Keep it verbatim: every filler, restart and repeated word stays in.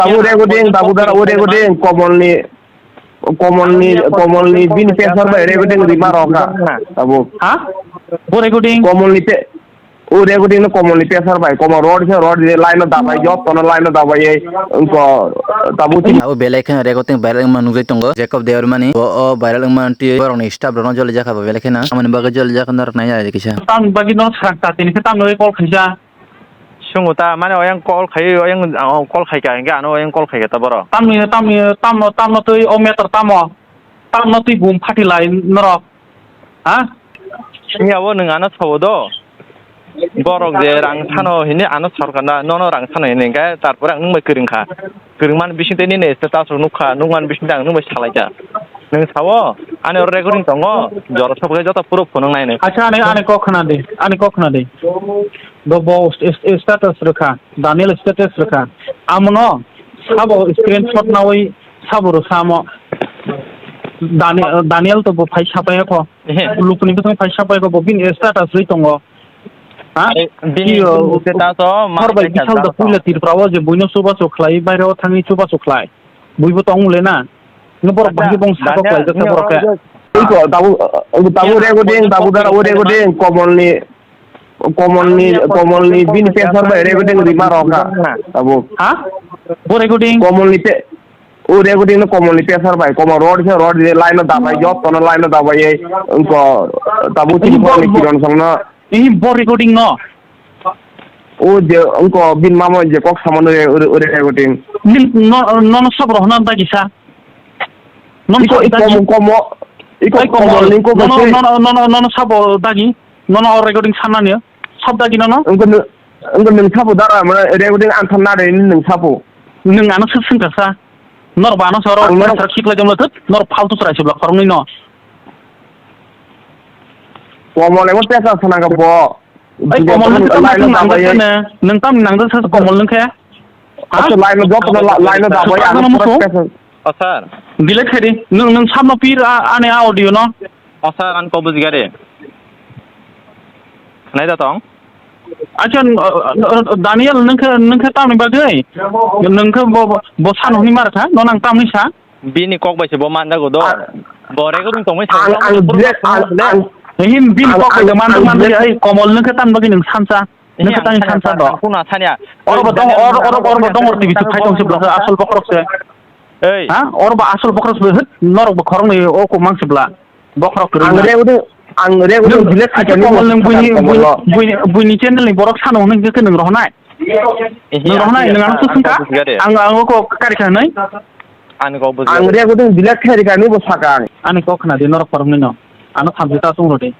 Tabuk recording, tabuk dara o recording, Komolni, Komolni, Komolni bini pressure bai recording rima rok kha. Tabuk. Ha? Bo recording? Komolni pe-, o recording no Komolni pressure bai, Komol rod khe rod line no dabai, joto no line no dabai, ei, wngko, tabuk. O belai kheno recording viral wngma nugwi tongo, Jacob Debbarmani. O, o viral wngma twi borokni staff rokno joli jakha bo belai kheno. Amoni bagwi joli jakha norok nai ya kisa. Tamni bagwi no srak ta tini khe tamni bagwi call khaisa. Sungo ta, mane oyang call khai, oyang, oh, call khai ka, hingke ano oyang call khai ka ta boro. Tamni, tamni, tamno, tamno twi o meter tamo? Tamno twi bum phati lai norok? Ha? Hiya bo nwng ano sawo do. Borok je rang sano hini ano sorkar na, nono rang sano hini hingke, tarpore ang nwng bai kwrwng kha. Kwrwngmani bisingtwi nini status rok nukha, nukmani bisingtwi ang nwng bai salaikha. Nwng sawo, ani oro recording tongo, jora sokhe joto proof phunuk nainai. Acha, ani, ani kok khna di, ani kok khna di. Bo, bo st-, st-, status rwkha, Daniel status rwkha. Amono sabo screenshot nawi sabo rwkha amo. Dani-, Daniel to bo phai sapai kho. Ehe. Lukuni bising phai sapai kho, bo bini status rwi tongo. Ha? Are, bini Iyo, status o ma hor bai khe bisal da sajak puila tong. Tripura o je buino chubachu khlai, baire o thangwi chubachu khlai. Buibo tong le na. Nw borok bahai bong sabo khlai jak borok khe. Iko, tabu, tabu recording, tabu dara o recording, Komolni, Komolni, Komolni bini pressure bai recording rima rok kha. Tabu. Ha? Bo recording? Komolni pe-, o recording no Komolni pressure bai, Komol rod khe rod line no dabai, joto no line no dabai, ei, wngko, tabu tini Komolni Kiron song no. Ini bo recording no. O je wngko bini mama je kok samano re, ore, ore recording. Nin no, no, no sab rohna da kisa. Non iko, sab iko dagi. Komo, komo, iko ai komo, komo, ning ko no, no, kasi. No, no, no, no, no, no, sabo dagi. No, no, recording sana niya. Sab dagi no, no. Wngko nung, wngko nung sabo dara, mana recording antham na re, nung sabo. Nung ano sab sing kasa. Nor ba ano soro, ang nor soro khikla jamla thut, nor faltu sara sibla khorong ni no. Komo le mo pesa sana ka bo. Ai, Komol nang tam nang jak ne, nang tam nang jak sa Komol nang khe. Ha? Acha, line no joto no, line no da boy, ano musu. O sir. Delete khai di. Nang, nang samno pir a, ani a audio no. O sir, an ko bujigare. Nai da tong. Acha, Daniel nang khe, nang khe tamni bagwi. Nang khe bo, bo, bo sano hwnwi mar kha, no nang tamni sa. Bini kok bai se bo manjago do. Ah. Bo recording tongmani ang, ang direct, ang, ang, him bini ang, kok bai ang, mang, ang mang, direct. Ai, Komol nung khe tan bagwi nung sansa. Nung khe tan sansa do. Ang kuno sanya. Oro bo dong, oro, oro, oro bo dong, T V tu phai tong se bla, asol bokrok se. Ei. Ha? Oro bo asol bokrok se, hit, norok bo khoroknwi o kok mang se bla. Bokhorok kwrwng. Ang recording, ang recording delete khai tong. Komol nung buini, buini, buini channel ni borok sano nung khe nung rohnai. Nung rohnai, nung ano susung kha? Ang, ang kok kari kha nai? Ani kok buji. Ang recording delete khai rikha ni bo saka ang. Ani kok khna di norok khoroknwi no. Ano thamchi ta sung rodi.